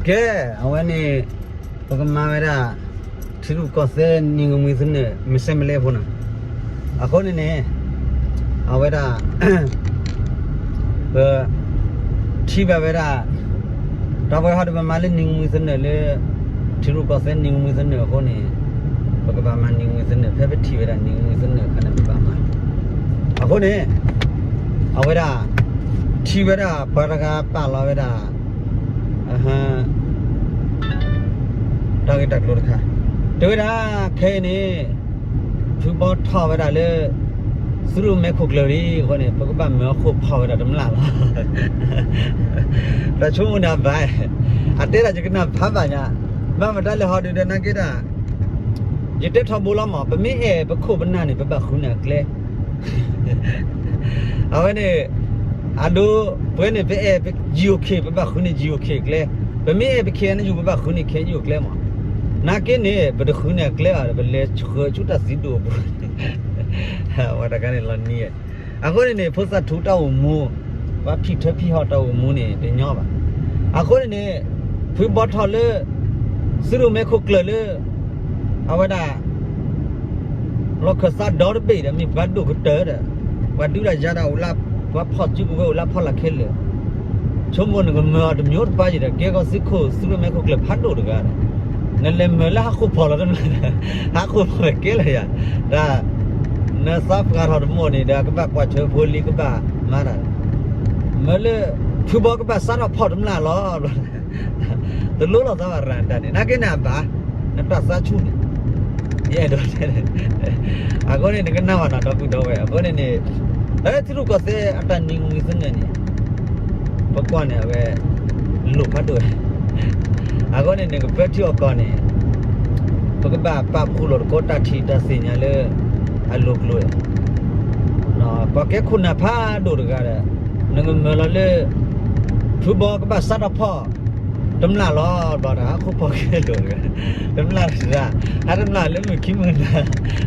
ကဲ, အဝဲန့ၣ် ပကမၤဝဲဒၣ် ထံရူၢ်ကီၢ်သဲးနံၤကမှံၤသနၢၣ် မ့ၢ်စဲမလဲဖိနီၤ. အဃိန့ၣ်န့ၣ် အဝဲဒၣ် ပ ထံၣ်ဘၣ်ဝဲဒၣ် တၢ်ပှဲၤဟီဒီးပမၤလၢနံၤကမှံၤသနၢၣ်လၢ ထံရူၢ်ကီၢ်သဲးနံၤကမှံၤသနၢၣ်အဃိန့ၣ် ပကဘၣ်မၤနံၤကမှံၤသနၢၣ် ဖဲပထံၣ်ဝဲဒၣ်နံၤကမှံၤသနၢၣ်အခါန့ၣ် ပဘၣ်မၤ အဃိန့ၣ် အဝဲဒၣ် ထံၣ်ဝဲဒၣ်ပှၤတဂၤပာ်လီၤဝဲဒၣ် တၢ်ဂ့ၢ်တၢ်ကျိၤတခါ တဲဝဲဒၣ် ခဲအံၤန့ၣ် ဖုဘီထီၣ်ဝဲဒၣ်လၢ သုးရိၣ်မဲခိၣ်ကျၢၢ်လံအဃိန့ၣ် ပကဘၣ်မၢအခိၣ်ဖီၣ်ဝဲဒၣ်တမျၢ်လီၤ. တၢ်ဆိကမိၣ်န့ၣ်အဘၣ်, အတဲဒၣ်ယကနၣ်ဘၣ်ဘၣ်ညါ, ဘၣ်မတၤလဲၣ်ဟီဒုးဒီးနာ်က့ဒၣ် ယတဲထီဘိလီၤမး, ပမ့ၢ်အဲၣ်ပခိၣ်ပနၢ်န့ၣ် ပဘၣ်ဃုန့ၢ်အကျဲ အဝဲန့ၣ် အဒိ ပဝဲန့ၣ် ပအဲၣ် ယံၤအိၣ်ခ့ၣ် ပဘၣ်ဃုန့ၢ်ယံၤအိၣ်ခ့ၣ်အကျဲ, ပမ့ၢ်အဲၣ်ပ ခ့ၣ်အဲၣ်ယူၣ် ပဘၣ်ဃုန့ၢ် ခ့ၣ်အဲၣ်ယူၣ်အကျဲမး, နာ်က့န့ၣ် ပတဃုန့ၢ်အကျဲဘၣ်ဒီး ပလဲၤဆှၢဆူတၢ်သံဒိၣ်အပူၤ, ဝဲတခါန့ၣ်လီၤနံၤ, အဃိန့ၣ်န့ၣ် ဖိသၣ်ထူတၢ်အိၣ်မူ, ပှၤဖံးထၢဖံးဟီၣ်တၢ်အိၣ်မူန့ၣ် တညီဘၣ်, အဃိန့ၣ်န့ၣ် ဖုဘီထီၣ်လၢ သုးရိၣ်မဲခိၣ်ကျၢၢ်လၢ အဝဲဒၣ် လီၢ်ခၢၣ်သးဒီတဘ့ၣ်ဒီး မ့ၢ်ပှၤဒိၣ်ကတၢၢ်ဒီး ပှၤဒုးတၢ်ယၤတၢ်အိၣ်လၢ ပှၤဖီၣ်စုကဝဲၤအိၣ်လၢဖီလာ်ခဲလၢာ်, ဆိကမိၣ်နကမၢအီၤတမံၤတပၤယံၤဒီး ကဲကီးသုးခိၣ် သုးရိၣ်မဲခိၣ်ကျၢၢ်ဖးဒိၣ်တဂၤဒီး နလဲၤမၢလၢဟးဃိာ်ဖီၣ်လီၤတမံၤ, ဟးဃိာ်ဖီၣ်ကဲလၢာ်ယၤ, တၢ် နသးပှၢ်ထီၣ်တမံၤန့ၣ်ဒီး ကဘၣ်ကွၢ်ဆၢဖိလံကဘၣ်မၤတၢ်, မၢလၢ ဖုဘီကဘၣ်စးထီၣ်ဖီၣ်တမျၢ်လီၤ တလိၣ်လီၤသးဘၣ်ရၤတၢ်န့ၣ် နာ်က့န့ၣ်အဘၣ်, နတၢ်သးဆူၣ်န့ၣ်, ယအဲၣ်ဒိးတဲ, အဃိန့ၣ် နကနၣ်ဘၣ်နီၤ ဒီပုၢ်ဒီဝဲၢ်, အဃိန့ၣ်န့ၣ်, ထံရူၢ်ကီၢ်သဲးအတၢ်နံၤကမှံၤသနၢၣ်န့ၣ်, ပကွၢ်န့ၣ်အဝဲ လိၣ်ဖးဒိၣ်ဝဲ, အဃိန့ၣ် နကပၢထံအီၣ်ကီၢ်န့ၣ်, ပကဘၣ်ပာ်ဖှိၣ်လီၤတကီတၢ်ထံၣ်တၢ်သ့ၣ်ညါလၢ အလိၤကျိၤ ပှၤကဲခိၣ်နၢ်ဖးဒိၣ်တဂၤဒီး နကမၢလီၤလၢ ဖုဘီကဘၣ်စးထီၣ်ဖီၣ် တမျၢ်လီၤ ဘျီဒီး ဟးခိၣ်ဖီၣ်ခဲလၢာ်တဂၤ, တမျၢ်တဂၤ, ဟးတမျၢ်လၢမုၢ်ခံမုၢ်နၤ,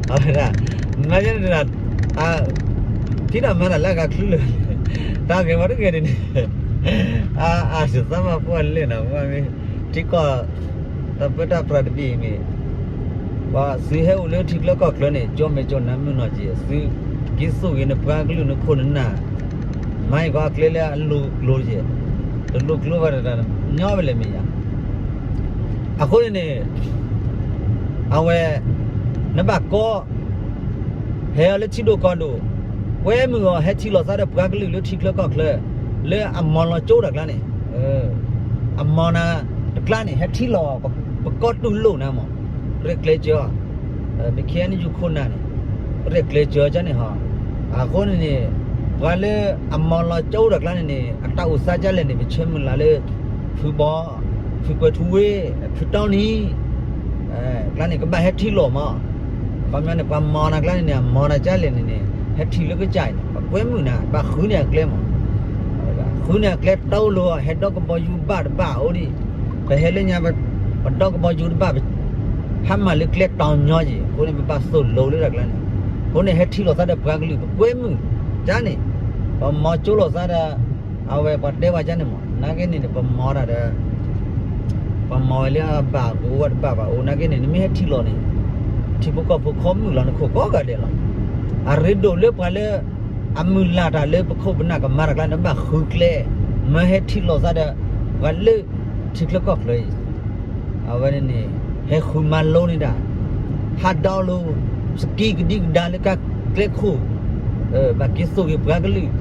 အဝဲဒၣ်, မၤယဲန့ၣ်ဒၣ်, ထံၣ်တၢ်မၤတၢ်လၢအဂၤချုလၢာ်, တၢ်ဂ့ၢ်ဝဲတဂ့ၤန့ၣ်န့ၣ်, အါ အါ စသးဘၣ်ပှၢ်လဲၣ်နီၤ ပှၢ်မ့ၢ်, ထံကီၢ် တၢ်ပၢတၢ်ပြးတဘ့ၣ်အံၤန့ၣ်, ပှၤသုးဟဲအိၣ်လၢထံချၢကီၢ်ချၢန့ၣ် ကၠီမဲာ်ကၠီနါမုၢ်နီၢ်က့ၤ သုးက့ၤသိၣ်ဂ့ၤနပှၤကလုာ်နခိၣ်နနၢ်, မၤအံၤကီးအကျဲလၢအလိၤကျိၤက့ၤ, တလိၤကျိၤဘၣ်တၢ်ညီဝဲလဲၣ်မ့ၢ်ယၤ, အဃိန့ၣ်န့ၣ်, အဝဲ, နဘၣ်ကီ ဟဲအီၤလၢထံဒိၣ်ကီၢ်ဒိၣ်, ကွဲမုာ်အီၤ ဟဲထံၣ်လိာ်သးဒီးပှၤကလုာ်လၢထံချၢကီၢ်ချၢ, လၢအမီၤလီၤကၠိတၢ်ကျါန့ၣ်, အမီၤနၤတကျါန့ၣ် ဟဲထံၣ်လိာ် ပကီၢ်တူၢ်လိာ်နၤမး, ရဲၣ်ကျဲၤစၢၤအီၤ, ပခဲအံၤနယူၢ်ခိၣ်နၢ်န့ၣ်, ရဲၣ်ကျဲၤစၢၤကန့ၣ်ဟီ, အဃိန့ၣ်န့ၣ်, ပှၤလၢအမီၤလီၤကၠိတၢ်ကျါန့ၣ်န့ၣ် အတၢ်အိၣ်သးဒ်လဲၣ်န့ၣ် ပဆၢမုၢ်လၢ်လၢ ဖုဘီ, ဖုကွဲၤထူဝ့, ဖုတီနံၤ ကျါန့ၣ် ကဘၣ်ဟဲထံၣ်လိာ်မး, ခီပညီန့ၣ် ပှၤမီၤနၤကျါန့ၣ်န့ၣ် အမီၤနၤကလဲၣ်န့ၣ်န့ၣ် ဟဲထံၣ်လၢကစၢ်အံၤန့ၣ် ပကွဲမုာ်နၤ ဘၣ်ဃုန့ၢ်အကျဲမး, ဃုန့ၢ်အကျဲတီလိၤ ဟဲဒီကဘီယူၤဘၣ်တဘၣ်အိၣ်ဒံး, ပဟဲလၢညါ ပဒီကဘီယူၤတဘၣ်, ဟးမၤလၢကျဲတီညီယံၤ အဃိန့ၣ် ပဘၣ်သိၣ်လိလၢတၢ်ကျါန့ၣ်, အဃိန့ၣ် ဟဲထံၣ်လိာ်သးဒီးပှၤကလုာ် ပကွဲမုာ်, ကန့ၣ်, ပမီၤကၠိလိာ်သးဒီး အဝဲပှၤတဲဝဲကန့ၣ်မး နာ်က့န့ၣ်န့ၣ် ပမီၤတၢ်ဒီး ပမီၤဝဲလၢအဘၣ်ကအိၣ်ဝဲတဘၣ်ဘၣ်အိၣ် နာ်က့န့ၣ် နမ့ၢ်ဟဲထံၣ်လိာ်န့ၣ် ထံဖိကီၢ်ဖိခီမုၣ်လီၤ နခိၣ်ကိးဂၤဒဲးလီၤ. အရ့ဒိၣ်လၢပှၤလၢ အမုၢ်လၢ်တၢ်လၢပခိၣ်ပနၢ်ကမၤတၢ်ကျါန့ၣ် ဘၣ်ဃုကျဲ, မၢဟဲထံၣ်လိာ်သးဒီး ပှၤလၢ ထံချၢကီၢ်ချၢအံၤ အဝဲန့ၣ်န့ၣ် ဟဲဃုမၤလိန့ၢ်တၢ်, ဟးဒီလိၤ စကံကဒံကဒါလၢကကျဲခိၣ်, ဘၣ်က့ၤသိၣ်က့ၤပှၤကလုာ်,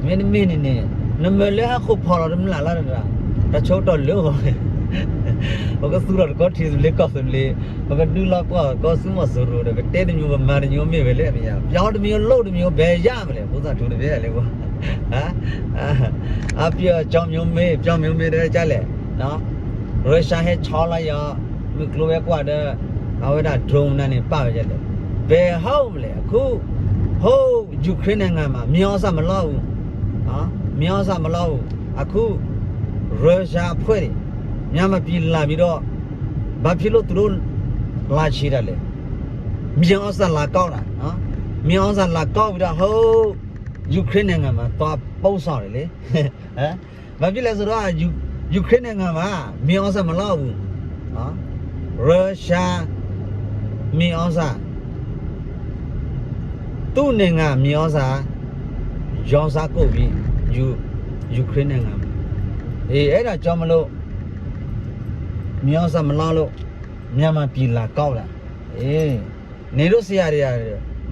မ့တမ့ၢ်န့ၣ်န့ၣ် နမၢလၢဟးဃိာ်ဖီၣ်လီၤတမျၢ်လီၤတဂၤ, တၢ်ဆၢကတီၢ်လၢဂီၤ, ပကသူၣ်ထီၣ်တကီထံသဘျ့ကီၢ်သဘျ့, ပကဒုးလီၤပှီၢ်ကီၢ်ဆူမီၢ်စိရိၤဒီး ပတဲတမံၤပမၤတမံၤမ့ၢ်ဝဲလၢအမ့ၢ်ယါ, ပြောင်းတမျိုး လုပ်တမျိုး ဘယ်ရမလဲ ဖိသၣ်ထူတဘ့ၣ်လဲၣ်, အပြောင်းမျိုးမ့ၢ် ပြောင်းမျိုးမ့ၢ် တဲဝဲကလဲၣ်, ရၢရှါဟဲဆီလီၤယီၤ, မုၢ်ကျိၤဝဲၤကွာ်ဒီး အဝဲဒၣ် drone နၤန့ၣ် ပာ်ဝဲဒ်လဲၣ်, ဘယ်ဟုတ်မလဲ အခု ဟုတ် ယူၤခရ့ၣ် နိုင်ငံမှာ မင်းအောင်လှိုင် မင်းအောင်လှိုင် အခု ရၢရှါအဖွဲ့တွေ မြန်မာပြည်လာပြီးတော့ ဘာဖြစ်လို့သူတို့ လာချေတာလဲ, မင်းအောင်လှိုင် လာကောက်တာ, မင်းအောင်လှိုင် လာကောက်ပြီးတော့ ဟုတ် ယူၤခရ့ၣ် နိုင်ငံမှာ သွားပို့ဆောင်တယ်လေ ဘာဖြစ်လဲဆိုတော့ ယူ ယူၤခရ့ၣ် နိုင်ငံမှာ မြေဩဇာ မလောက်ဘူးနော်. ရုရှား မြေဩဇာ သူ့နိုင်ငံ မြေဩဇာ ရောင်းစားကုန်ပြီ ယူ- ယူၤခရ့ၣ် နိုင်ငံမှာ. အေး အဲ့ဒါကြောင့်မလို့ မြေဩဇာ မလောက်လို့ မြန်မာပြည် လာကောက်တာ. အေး နေတို့ဆရာတွေက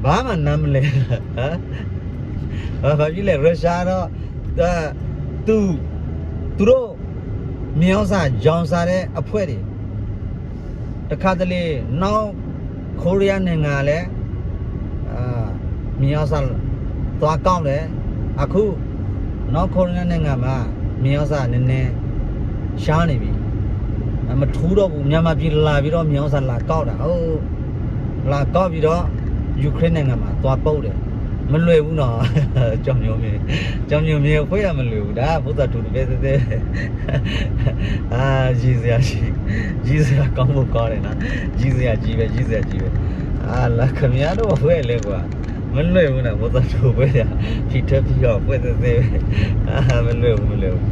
ဘာမှနားမလည်ဘူး ဘာဖြစ်လဲ ရုရှားတော့ သူ- သူတို့ မြေဩဇာ ရောင်းစားတဲ့အဖွဲ့တွေ တခါတလေ နောက် ကိုရီးယားနိုင်ငံလည်း မြေဩဇာ သွားကောက်တယ်. အခု နောက် ကိုရီးယားနိုင်ငံမှာ မြေဩဇာ နည်းနည်း ရှားနေပြီ. မထူးတော့ဘူး မြန်မာပြည် လာပြီးတော့ မြေဩဇာ လာကောက်တာ. ဟုတ် လာကောက်ပြီးတော့ ယူၤခရ့ၣ် နိုင်ငံမှာ သွားပုတ်တယ်. မလွယ်ဘူးနော်. ကျော်မျိုးမင်း ကျော်မျိုးမင်း အဖွဲ့က မလွယ်ဘူးဒါ ဘိသးထူ တပဲသဲသဲ အာ ကြီးစရာကြီး ကြီးစရာကောင်းဖို့ကောင်းတယ်နော်. ကြီးစရာကြီးပဲ ကြီးစရာကြီးပဲ. အာ လာခင်ဗျားတို့အဖွဲ့လည်းကွာ မလွယ်ဘူးနော် ဘိသးထူ အဖွဲ့က ဖီထၢဖီအီၤ အဖွဲ့သဲသဲပဲ. အာ မလွယ်ဘူး မလွယ်ဘူး.